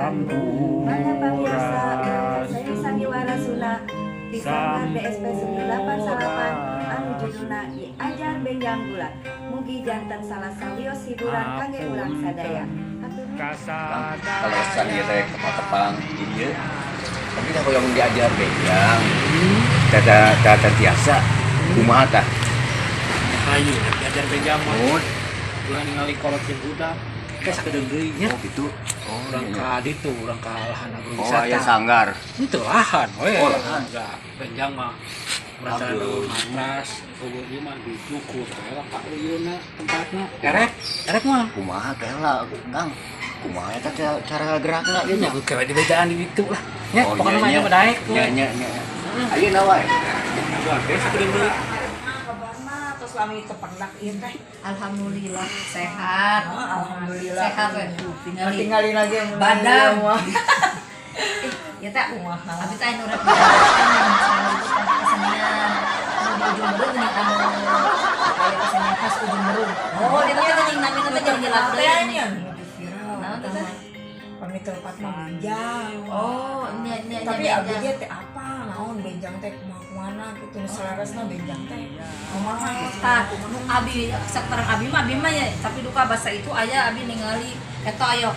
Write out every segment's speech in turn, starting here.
Mangga pamirsa, saya Sandiwara Sunda di Sanggar BSP Seni 88 anu judulna Diajar Benjang Gulat. Mugi janten salah sawios hiburan kangge urang sadaya. Kalau sani teh tepang di dieu. Tapi dah kalau diajar benjang, tata tiasa kumaha tah? Ayo, diajar benjang mah. Ulah ningali kolot jeung budak. Teh sakedeung deui nya. Oh gitu. Oh, urang ka ditu, urang ka lahan agrowisata. Oh, aya sanggar. Itu lahan we. Oh, lahan. Enggak, benjang mah. Urang matras, eueuh ieu mah dicukur teh lah ka euyeuna tempatna. Erek, erek mah. Kumaha teh lah, Kang? Kumaha eta cara gerakna ieu nya kewe di bejaan di ditu lah. Nya, pokona mah ieu mah daek. Nya nya nya. Ayeuna wae. Aduh, sakedeung deui. Suami tependak ieu teh. Alhamdulillah sehat. Oh, alhamdulillah. Sehat we. Tinggalin lagi badan. Ya teh kumaha. Abi teh anu rek kesenian anu di Ujung Berung geuning anu aya kesenian khas Ujung Berung. Oh, eta teh geuning namina teh jadi jelak deui nya. Naon teh? Pami tempat mah benjang. Oh, nya nya. Tapi abi ge teh apa naon benjang teh kumaha gitu nu selaresna benjang teh. Kumaha tah abi saterang abi mah ya tapi duka bahasa itu aya abi ningali eta aya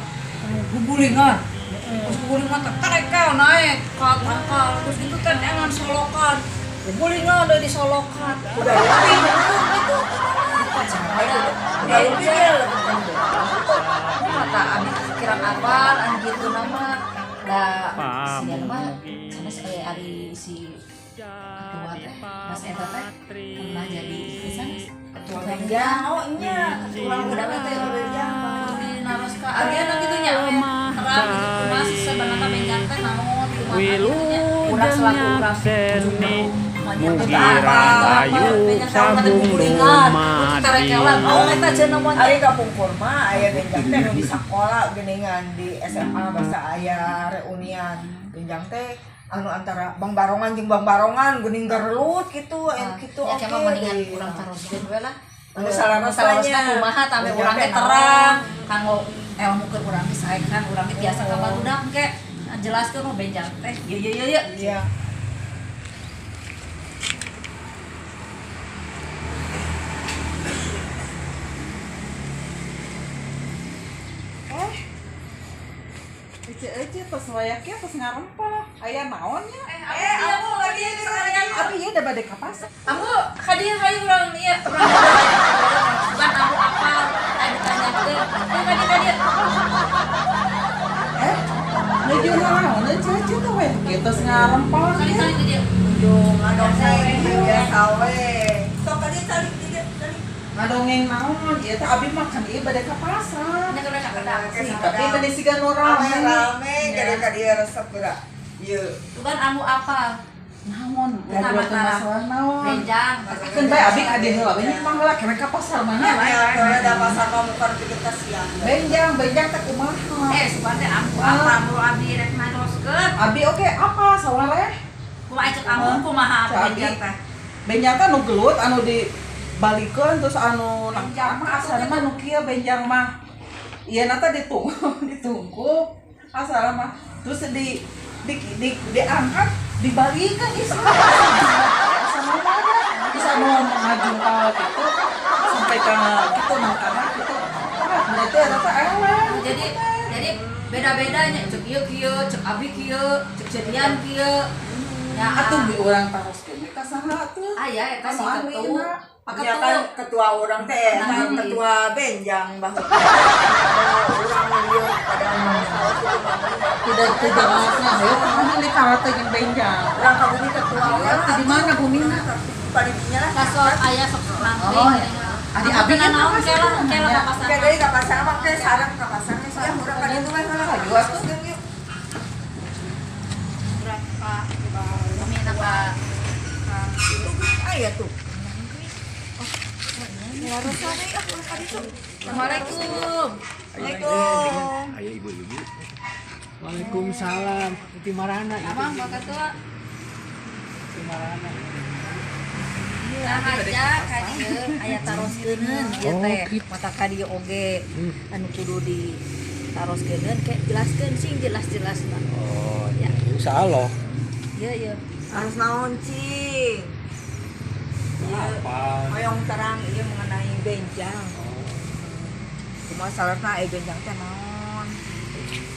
gugulingan. Terus gugulingan teh tarekel naik ka tangkal terus itu teh dengan solokan. Gugulingan udah disolokan. Udah lebih itu. Udah lebih ya. Mata abi pikiran apal anu kitu nama da sia mah sanes ari si ketua teh Mas eta teh pernah jadi sanes ketua benjang. Oh nya ketua udah teh benjang di naros ka ageuna kitu nya terang gitu kumaha sebenarna benjang teh naon kumaha kitu nya urang selaku urang Mugi rahayu sabung dumadi. Ari kapungkur mah aya benjang teh nu di sakola geuningan di SMA basa aya reunian benjang teh anu antara Bang Barongan jeung Bang Barongan geuning gerelut kitu anu kitu oke. Ya mendingan urang taroskeun we lah. Anu salarosna kumaha tame urang teh terang kanggo ilmu keur urang teh saekan urang teh biasa ka barudak engke jelaskeun oh benjang teh. Ye ye ye. Iya. Ece tos wayaknya tos ngarempah aya naon nya Ambu lagi abi ieu da bade ka pasar Ambu ka dieu hayu urang ieu urang bukan ambu apal aya ditanyakeun ka dieu nuju naon ece teh we kieu tos ngarempah kali di dieu nuju ngadongeng biasa we sok ka dieu calik di dieu calik ngadongeng naon ieu teh abi mah kan ieu bade ka pasar nya kudu ka tapi bade siga nu rame rame jadi ka dieu resep geura ieu bukan anu apa naon ngobrolkeun masalah naon benjang keun bae abi ka dieu heula we nya mah heula kewe ka pasar mana ya da pasar mah bukan bikin kasihan benjang benjang teh kumaha sugan teh ambu apa ambu abi rek naroskeun abi oke apa sawareh kumaha cek ambu kumaha benjang teh benjang teh nu gelut anu di balikeun terus anu nangka mah asalna mah nu kieu benjang mah ieu na teh ditunggu asalna mah terus di diangkat dibalikeun ieu sama mana bisa nu ngajungkal kitu sampai ka kitu nangkana kitu berarti eta teh eleh jadi beda-bedanya cek ieu kieu cek abi kieu cek jadian kieu ya atuh di urang taroskeun ka saha atuh aya eta si ketua ya kan ketua orang teh, kan ketua benjang bahwa orang lieu pada tidak maksudnya ayo kamu di karate jeung benjang. Urang ka bumi ketua orang di mana bumina? Padinya lah. Kasor aya sok nangkring. Oh, adi abi naon kela kela ka pasar. Ke deui ka pasar mah ke sareng ka pasar ya urang ka ditu we heula. Ayo atuh. Berapa bumina ka aya tuh. Assalamualaikum. Waalaikumsalam. Ayo ibu-ibu. Waalaikumsalam. Ti marana. Abang Pak Ketua. Ti marana. Nah aja ka dieu aya taroskeunkeun ieu teh mata ka dieu oge anu kudu di Taroskeun ke jelaskeun sing jelas-jelasna. Oh, ya. Insyaallah. Iya, iya. Harus naon cing? Apa? Hoyong terang ieu mengenai benjang. Kumaha salarna aya benjang teh naon?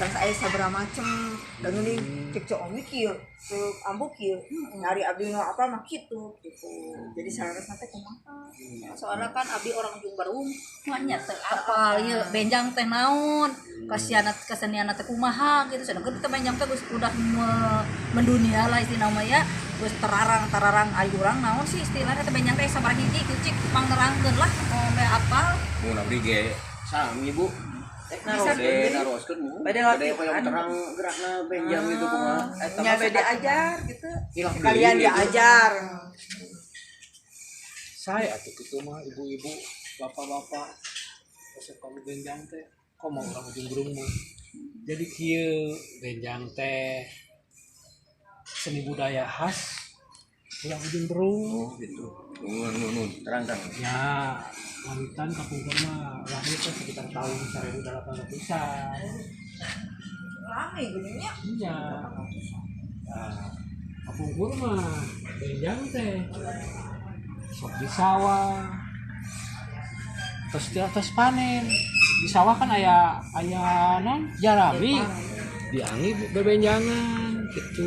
Terus aya sabaraha macem. Da geuning cek cek omi kieu, cek ambu kieu. Nyari abdi nu apa mah kitu gitu. Jadi salarna teh kumaha? Soalnya kan abdi orang Ujung Berung mah nya teu apal ieu benjang teh naon, kasianat kesenianna teh kumaha gitu. Sedangkan teh benjang teh geus udah mendunia lah istilahna mah ya. Geus terarang-terarang ari urang naon sih istilahna teh benjang teh sabaraha hiji kitu cik pangerangkeun lah meh apal. Mun abdi ge sami Bu. Bisa naroskeun mu. Bade Bade hoyong terang gerakna benjang gitu kumaha. Nya beda ajar gitu. Hilang Kalian deui gitu. diajar. Saya atuh kitu mah ibu-ibu, bapak-bapak resep kamu benjang teh, kok mau urang Ujung Berung mah. Jadi kieu benjang teh seni budaya khas urang Ujung Berung. Oh gitu. Nun nun nun terang terang. Ya, wangitan kapungkur mah lahir teh sekitar tahun 1800-an. Rame geuning nya. Iya. Nah, kapungkur mah benjang teh sok di sawah. Terus di atas panen. Di sawah kan aya aya non jarami. Diangi bebenjangan gitu.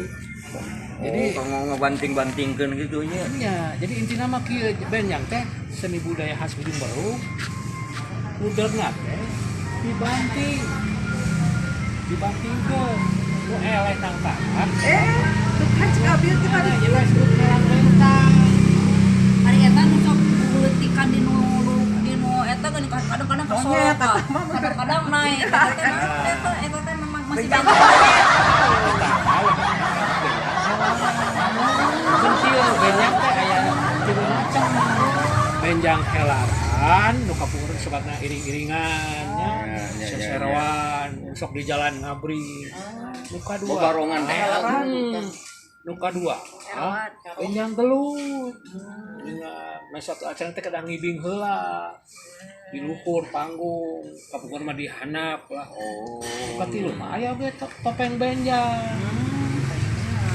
Jadi oh, ngebanting-bantingkeun gitu nya. Iya, jadi intina mah kieu benjang teh seni budaya khas Ujung Berung. Uderna teh dibanting. Dibantingkeun. Nu eleh tangtangan. Tuh kan cek abdi teh tadi. Nah, jelas nu helang bentang. Ari eta nu sok beuleutikan di nu eta geuning kadang-kadang Monyet, kasorok. Kadang-kadang naik. Eta teh eta teh memang masih Benjang. Kieu benjang teh aya tilu macam. Benjang helaran nu kapungkur sebatna iring-iringan nya, Ya, ya, ya, seseroan, sok di jalan ngabri. Nu kadua. Bobarongan teh. Nu kadua. Benjang gelut. Ingat, nah suatu acara teh kadang ngibing heula. Di luhur panggung, kapungkur mah dihanap lah. Oh. Nu katilu mah aya ge topeng benjang.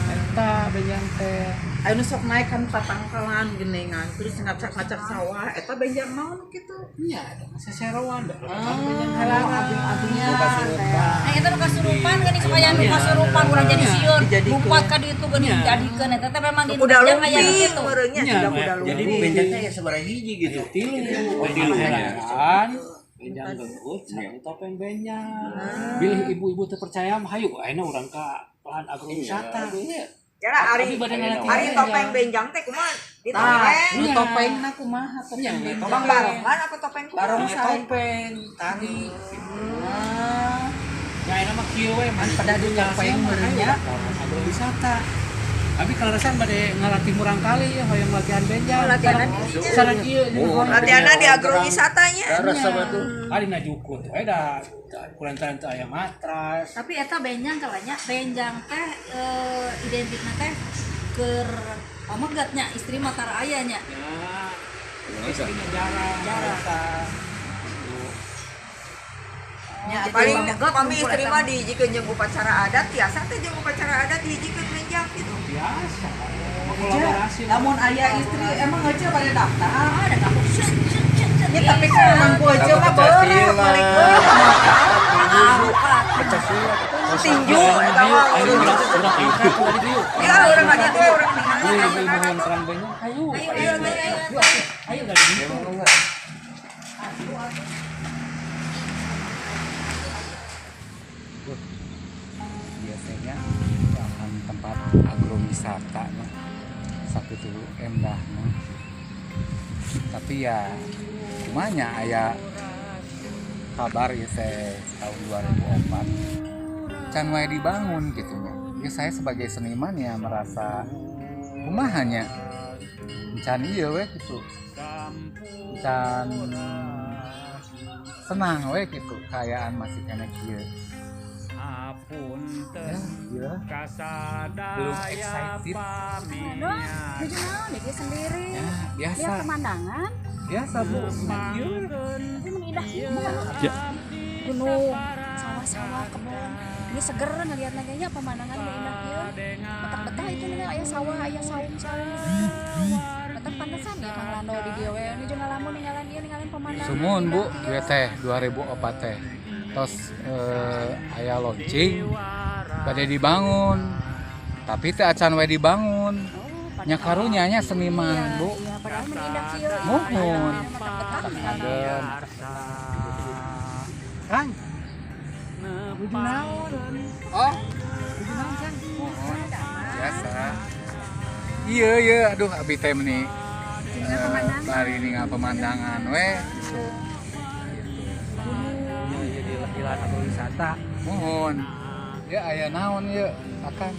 Eta benjang teh. Aya nu sok naik kan patangkalan geningan terus ngacak-ngacak sawah eta benjang naon kitu. Nya, eta mah seseroan da. Benjang helaran. Abing-abingnya. Nah, eta nu kasurupan geuning sok aya nu kasurupan urang jadi sieun. Lumpat ka ditu geuning dijadikeun eta teh memang di Kuda benjang aya nu lumping kitu. meureunnya Nya, sudah kuda Jadi lumping. benjang teh ya sabaraha hiji gitu. Tilu, Oh, benjang tilu. helaran, benjang gelut, sareng topeng benjang. Bilih ibu-ibu teu percaya mah hayu ayeuna urang ka lahan agrowisata. Kira ari Abi bade ngalatihan ari benjang. topeng benjang teh kumaha? Di Tah, topeng. nu topengna kumaha topeng Nya, benjang? Bang barongan apa topeng kumaha? Barongsai. Topeng, tari. Ah, Ya ayeuna mah kieu we An pada di topeng meureun nya. Agrowisata. Abi kaleresan bade ngalatih murang kali ya hoyong latihan benjang. Latihanan Sareng ieu Oh, Latihanna di agrowisatanya. Daras sama tuh. Ari na jukut we da kulantaran teu aya matras. Tapi eta benjang kalanya benjang teh identikna teh keur pamegatnya istri mah tara aya nya. Ya, istrinya jarang. Jarang. Nya Paling pamegat kami kumpul istri eta mah dihijikeun jeung upacara adat tiasa teh jeung upacara adat dihijikeun benjang gitu. Biasa. Kolaborasi. Lamun aya istri emang aja pada daftar. Ah, ada kamu set set set set. Ya tapi kan emang gua aja mah berat balik Pecah silat. Tinju eta mah. Ayo urang urang angkat ka ditu yuk. Ya urang ka ditu urang ningali. Ayo ibu hoyong terang benjang hayu. Ayo ayo ayo ayo. Ayo ka ditu. Biasanya akan tempat agrowisata mah sakitu endah mah. Tapi ya kumanya aya kabar ya teh tahun 2004 can wae dibangun gitu nya. Ya saya sebagai seniman ya merasa kumaha nya can ieu we gitu. Can senang we gitu kaayaan masih keneh kieu. Ya, gila. Belum excited. Aduh, nuju naon dia sendiri. Ya, biasa. Lihat pemandangan. Biasa, Bu. Kieu. Tapi emang indah sih. Ya. Gunung, sawah. sawah kebon. Ini seger ngeliat lagi nya pemandangan indah kieu. Betah-betah itu nih aya sawah, aya saung-saung. Betah pantesan ya Kang Lando di dieu we. Ini jeung ngalamun ninggalan ieu ninggalin pemandangan. Sumuhun Bu, ieu teh 2004 teh. Tos aya launching bade dibangun. Tapi teh acan we dibangun. Nya karunya nya seniman, Bu. Iya, padahal meni indah kieu. Muhun. Betah. Kang. Nuju naon? Oh, Nuju naon, Kang? muhun. Biasa. Iya, iya, aduh abi teh meni bari ningal pemandangan we gitu. Ya, jadi lahan agrowisata. Muhun. Ya aya naon ieu, Akang?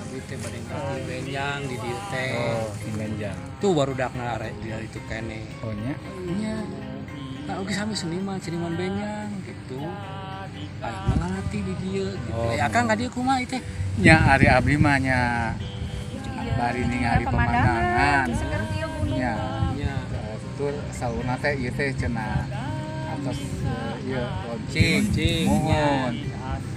Abi teh bade ngerti benjang di dieu teh. Oh, di benjang. Tuh barudakna arek di itu keneh. Oh nya. Nya. Nah, oke sami seniman, seniman benjang gitu. Aing mah ngalatih di dieu gitu. Oh. Ya Akang ka dieu kumaha ieu teh? Nya ari abdi mah nya bari ningali pemandangan. Seger kieu gunung. Nya. Nya. Tur saurna teh ieu teh cenah atos ieu launching. Launching, Muhun.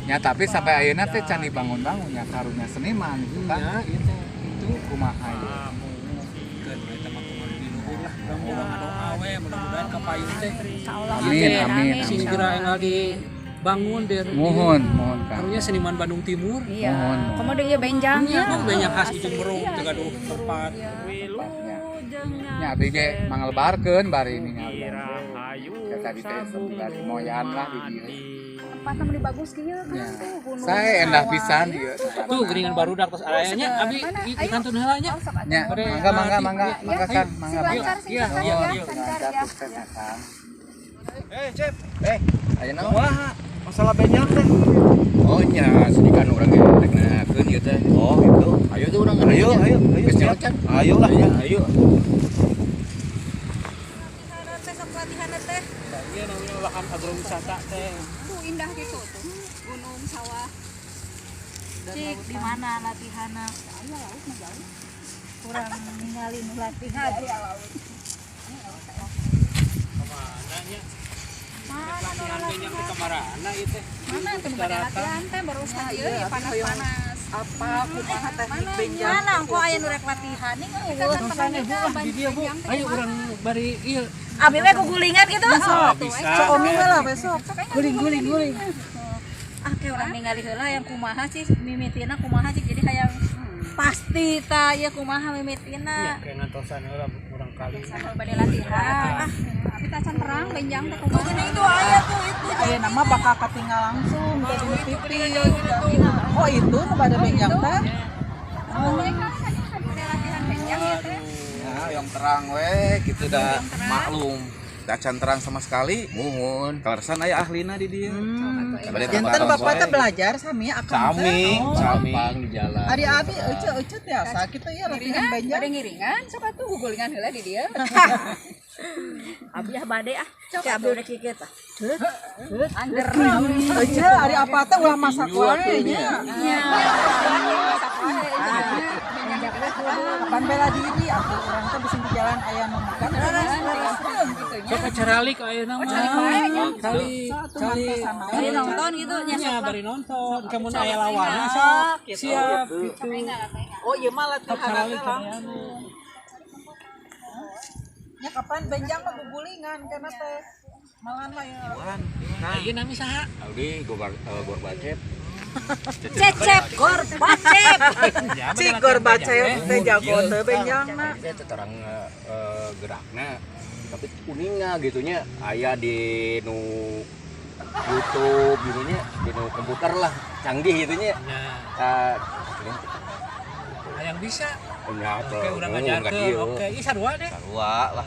Nya tapi sampai ayeuna teh can dibangun-bangun nya karunya seniman gitu kan. Nya ieu teh Itu kumaha ieu? Keun we teh mah kumaha di luhur lah. Urang ngadoa we mudah-mudahan kapayun teh. Amin, amin, Sing amin. segera enggal dibangun di Muhun, muhun Kang. Karunya seniman Bandung Timur. Iya. Muhun, muhun. Komodo ieu benjang Nya ya. mah banyak khas Ujung Berung teu gaduh tempat. Tempatnya. Nya abdi ge manglebarkeun bari ningali. Ya tadi teh bari moyan lah di dieu. Tempatna meni bagus kieu kan Nya. tuh gunung. Saya endah sawah. pisan dieu. Tuh geuningan barudak tos arayanya Seger. abi Mana? di Ayo. kantun heula nya. Oh, sok atuh. Nya, mangga mangga mangga mangga Kang, Sing mangga. lancar, sing Iya, sukses iya, ya, iya. lancar Lancar ya. sukses ya, Kang. Cep, Aya naon? wah, masalah benjang teh. Oh nya, sedikan urang ge rek nanyakeun ieu teh. Oh, gitu. Ayo tuh urang Ayo, ayo, ayo. Geus siap. nyelocan. Ayo lah. Ayo, ayo. Latihan teh sok latihan teh. Ieu namanya lahan agrowisata teh. Tuh indah gitu tuh. Gunung, sawah. Cik, di mana latihanna? Aya laut mah jauh. Kurang ningali nu latihan. Kemana nya? Mana nu Latihan benjang teh latihan? kamarana ieu teh. Mana tuh nu pada latihan teh baru sakieu ya panas-panas. Apa kumaha teknik benjang? Mana engko aya nu rek latihan nih Tos eueuh. aneh Bu ah di dieu Bu. Ayo urang bari ieu. Abi we gugulingan gitu. Bisa. Sok omi we lah besok. Guling guling guling. Ah ke urang ningali heula yang kumaha sih mimitina kumaha sih jadi hayang pasti ta ieu kumaha Ya mimitina. kayak ngantosan heula urang kali. Sambil bade latihan. Ah, abi tacan terang benjang teh kumaha. Gini itu aya tuh itu. Aya nama bakal katinggal langsung dari TV. Oh itu nu bade benjang teh. Oh, bade latihan benjang ya teh. Ya, yang terang we gitu dah maklum. Da can terang sama sekali. Muhun. Kaleresan aya ahlina di dieu. Bade Janten bapak teh belajar sami akang teh. Sami, sami. Gampang di jalan. Ari abi euceu-euceu tiasa kitu ya latihan benjang. Bade ngiringan, sok atuh gugulingan heula di dieu. Abi ah bade ah. Cek abi udah kikit ah. Angger. Euceu ari apa teh ulah masak wae nya. Pan bela diri atuh urang teh bisi di jalan aya nu makan. Sok acaralik ayeuna mah. Kali kali Bari nonton gitu nya nya sok. bari nonton. Kamu aya lawanna sok siap gitu. Oh ieu mah Sok latihan caralik teh langsung. Nya kapan benjang mah gugulingan kana teh. Malahan mah ya. Nah, ieu nami saha? Abdi gobar gorbacep. Cecep gorbacep. Cik gorbacep teh jago teh benjangna. Teh terang gerakna tapi uninga gitu nya aya di nu YouTube gitu nya di nu komputer lah canggih gitu nya. Nah, hayang bisa. Oke, urang ngajarkeun. Oke, ieu sarua deh. Sarua lah.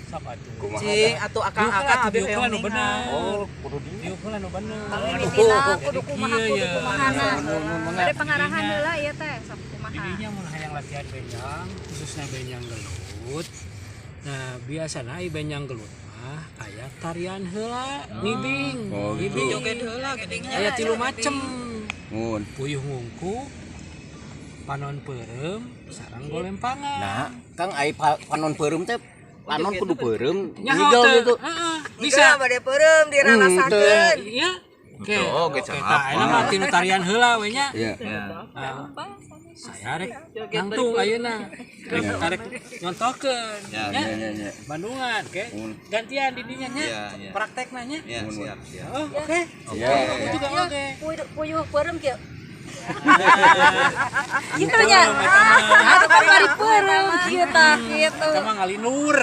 Sok atuh. Cing atuh akang-akang abi Diuk hoyong nu bener. Oh, kudu diuk heula nu bener. Mimitina kudu kumaha kudu kumahana. Ada pengarahan heula ieu teh sok kumaha. Didinya mun hayang latihan benjang, khususnya benjang gelut. Nah, biasana ai benjang gelut mah aya tarian heula, ngibing. Oh, gitu. Ngibing Joget heula geuning nya. Aya tilu macem. Mun. Puyuh ngungku, panon peureum, sareng golempangan. Nah, Kang ai panon peureum teh lanon kudu peureum, Nyaho ngigel teu. gitu. Heeh, Bisa bisa. bade peureum diralasakeun. Iya. Oke. Oke, Oke, tah ayeuna mah tinu tarian heula we nya. Iya. Saya rek nangtung ayeuna. Rek nyontokeun Ya, nya. Ya ya ya. Bandungan, oke. Gantian di dinya nya. Iya, iya. Praktekna nya. Ya, siap, siap. Oh, oke. Iya. Aku juga oke. Puyuh peureum kieu. Gitu nya. Atuh kan bari peureum kieu tah kitu. Sama ngalinur.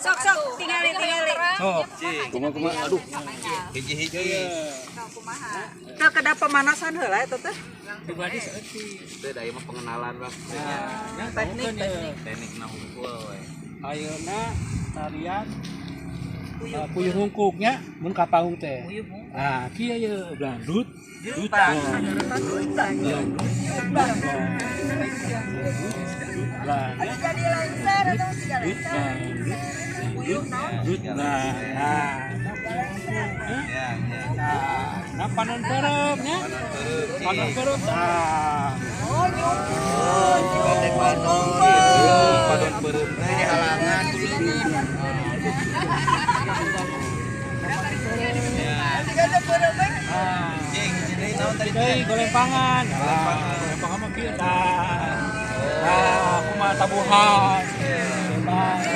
Sok sok tingali tingali. Sok. Kumaha kumaha aduh. Hiji-hiji. Teu kedah pemanasan heula eta teh. Pribadi saeutik. Teu da ieu mah pengenalan lah. Nah, teknik teknik. Teknikna hungkul we. Ayeuna tarian puyuh hungkuknya mun ka panggung teh. Nah, kieu ye blandut. Dutan. Jadi lengser atau tiga lengser. Nah, Ya, ya. nah panon peureum nya. Panon peureum. Nah, Oh, nyumput. Panon peureum teh halangan. Tiga teh peureum we. Cing, hiji deui naon tadi teh? Deui golempangan. Nah, golempangan mah kieu tah. Nah, kumaha tabuhan. Bebas.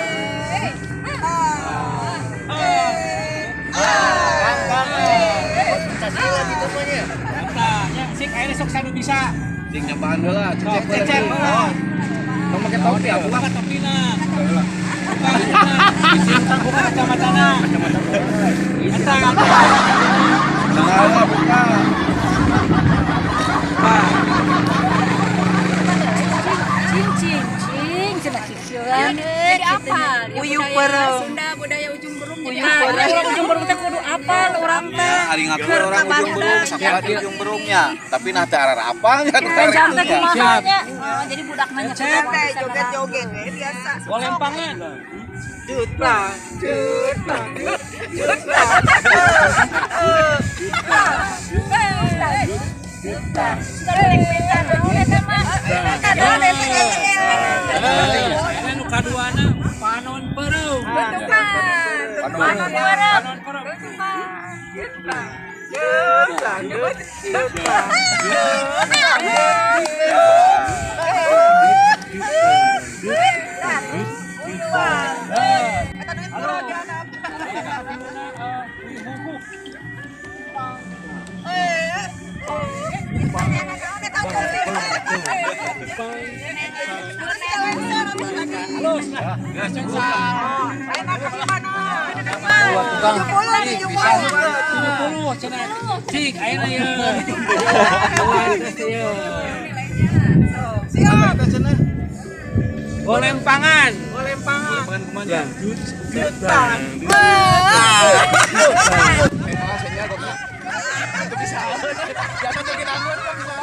Tah, nya sik ayeuna sok sanu bisa. Cing nyobaan heula, Sok cecep cecep heula. Tong make topi atuh lah. Buka topina. Buka. Buka kacamatana. Eta. Buka, buka. Cing cing cing cenah cicilan. Jadi apa? Puyuh peureum. Sunda budaya Ujung Berung. Puyuh peureum Ujung Berung teh kudu apal urang teh. Ya, ari ngaku orang Ujung Berung, sakola di Ujung Berungnya. Tapi nah teh arah apa nya nu Benjang teh nya. kumaha nya. Oh, jadi budak nanya Cecep. Teh joget-joget we biasa. Golempangan. Jutlang, jutlang, jutlang. Ayeuna nu kaduana panon peureum. Panon. Panon peureum. Jutlang, jutlang. Eta duit murah di anak. Puyuh hungkuk. Halus nah. Tukang. 70 cenah. Cik ayeuna ieu. Ieu. Siap teh cenah. Golempangan, golempangan. Golempangan kumaha nya? Jutlang. Jangan joget anggun kan bisa.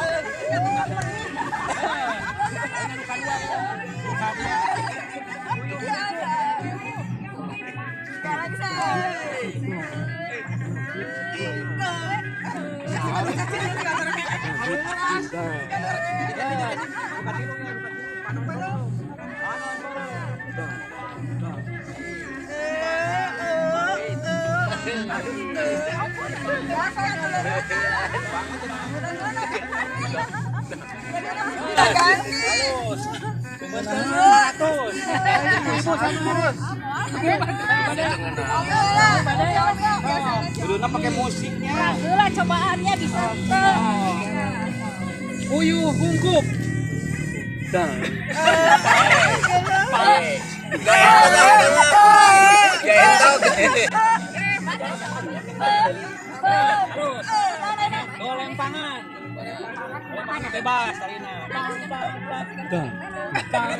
Kuduna pakai musiknya. Heula cobaannya bisa teu. Puyuh hungkup. Dan. Terus. Golempangan. Golempangan bebas tarina. Dan. Dan.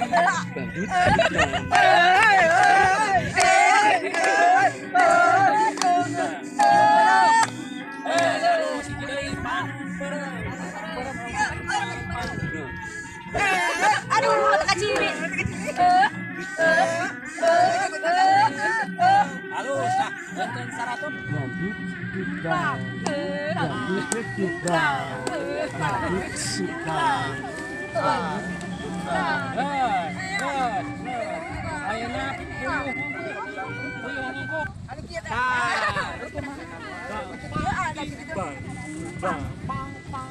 Aduh, mata kaciri. Halus nah, benten 100. Ayeuna puyuh hungkuk. Puyuh hungkuk. Tah. Pang pang.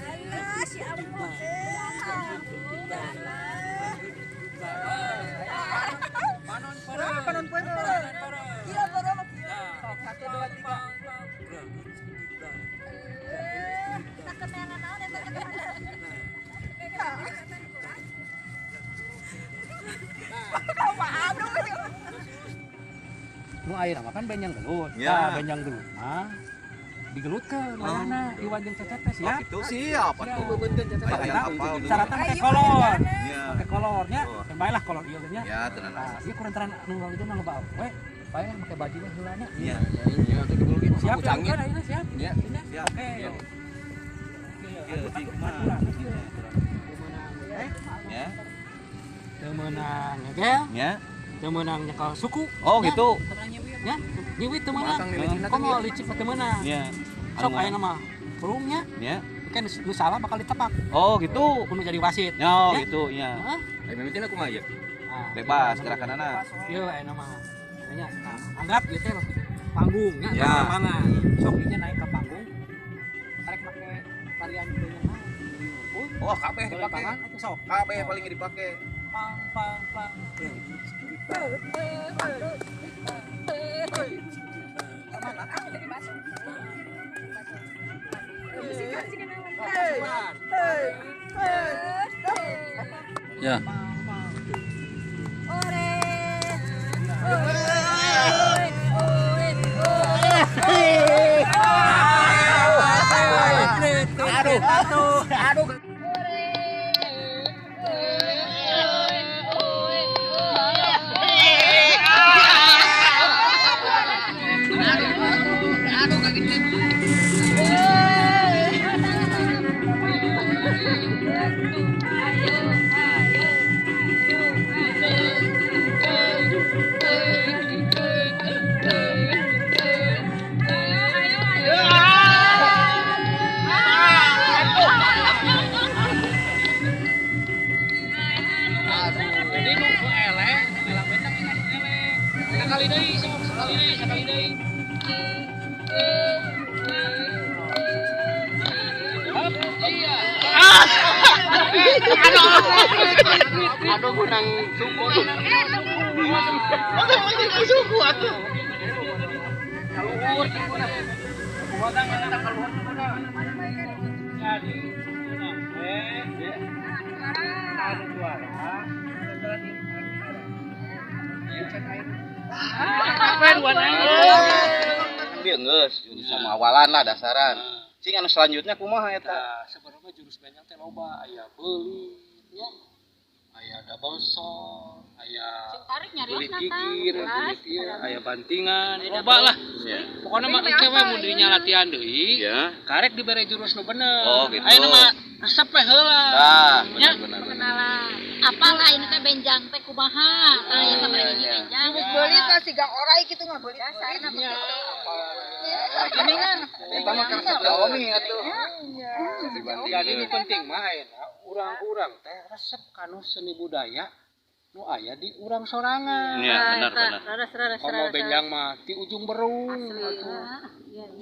Alah, si Ambo. Panon parang, panon parang. Iya, parang. 1 2 3. Kita keneangan naon eta. Nu ayeuna mah kan benjang gelut. Ya. Nah, benjang gelut mah digelutkeun wayahna Iwan jeung Cecep teh siap. Oh, gitu siap atuh. Syaratna make kolor. Make kolornya, bae lah kolor ieu nya. Ya, tenang. Nah, ieu kurenteran anu itu nu loba we. Bae make bajunya heula nya. Iya. Iya, tuh digelutkeun. Siap, kan ayeuna siap. Iya. Siap. Oke. Iya, Ya. Teu meunang ngegel. Ya. Teu meunang nyekel suku. Oh, gitu. Ya, nyiwit teu meunang. Komo licik mah teu meunang. Iya. Sok ayeuna mah perungnya. Ya. Kan nu salah bakal ditepak. Oh, gitu. Kudu jadi wasit. Oh, gitu, iya. Heeh. Ai mimitina kumaha ieu? Bebas gerakanana. Ieu ayeuna mah. Nya, anggap ieu teh panggung nya, lapangan. Sok ieu naik ke panggung. Karek make tarian benjang mah. Oh, kabeh dipake. Sok. Kabeh paling dipake. Pang pang pang. Ya. Aduh, aduh, aduh. Aduh, menang suku. Suku atuh. Kaluhur sukuna. Kaluhur sukuna. Jadi anu juara. Dia geus sama awalan lah dasaran. Cing anu selanjutnya kumaha eta? Sebenarnya jurus benjang teh loba, aya beulit nya. Aya double shot, aya beulit gigir, beulit ieu, aya bantingan, loba lah. Pokona mah engke we mun dinya latihan deui, karek dibere jurus nu bener. Oh, gitu. Ayeuna mah resep we heula. Tah, bener. Kenalan. Apalah ini teh benjang teh kumaha? Tah ya sabaraha hiji benjang. Jurus beulit mah siga orai kitu mah beulit. Ini kan eta mah karesep omi atuh. Jadi nu penting mah ayeuna urang-urang teh resep kanu seni budaya nu aya di urang sorangan. Iya, benar benar. Komo benjang mah di Ujung Berung atuh.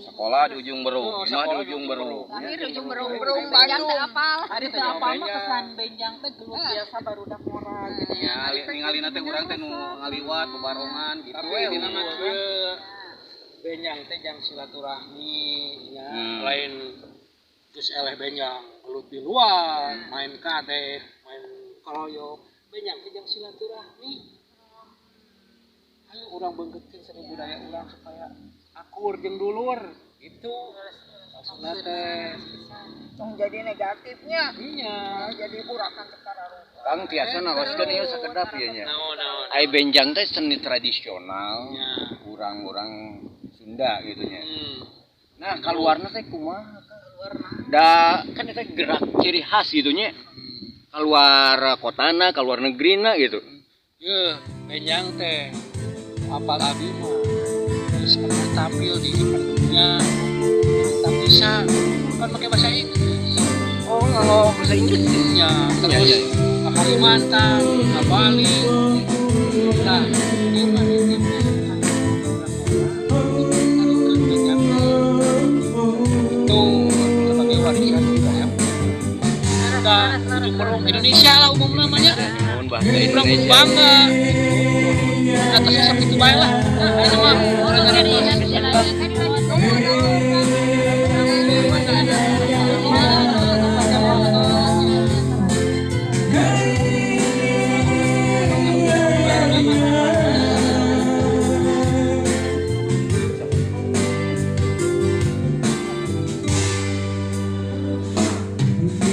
Sekolah di Ujung Berung, imah di Ujung Berung. Lahir di Ujung Berung, Berung Bandung teh apal. Ari teh apal mah kesan benjang teh gelut biasa barudak ngora gitu. Ya, ningalina teh urang teh nu ngaliwat bebarongan gitu. Tapi dina mah kieu benjang teh jang silaturahmi nya, lain geus eleh benjang gelut di luar, main kadek, main keroyok. Benjang teh jang silaturahmi. Ayo urang beungkeutkeun seni budaya urang supaya akur jeung dulur gitu. Maksudna teh tong jadi negatifnya. Nya, jadi urakan teu rupa. Kang tiasa naroskeun ieu sakedap ieu nya. Naon-naon. Ai benjang teh seni tradisional urang-urang Sunda gitu nya. Nah, kaluarna teh kumaha? Da kan eta gerak ciri khas gitu nya. Keluar kotana, keluar negerina gitu. Yeuh, benjang teh apal abi mah geus pernah tampil di event dunia. Tak bisa kan pakai bahasa Inggris. Oh, kalau bahasa Inggris ya. Terus ke Kalimantan, ke Bali. Nah, di mana ini? Ke Urang kudu Indonesia. bangga atasnya sakitu bae lah. Nah, ini mah urang ngaratos.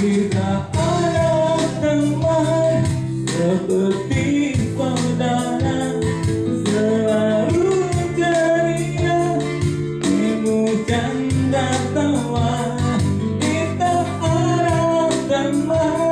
Kita ada teman seperti saudara, selalu ceria, ibu canda tawa. Kita ada teman.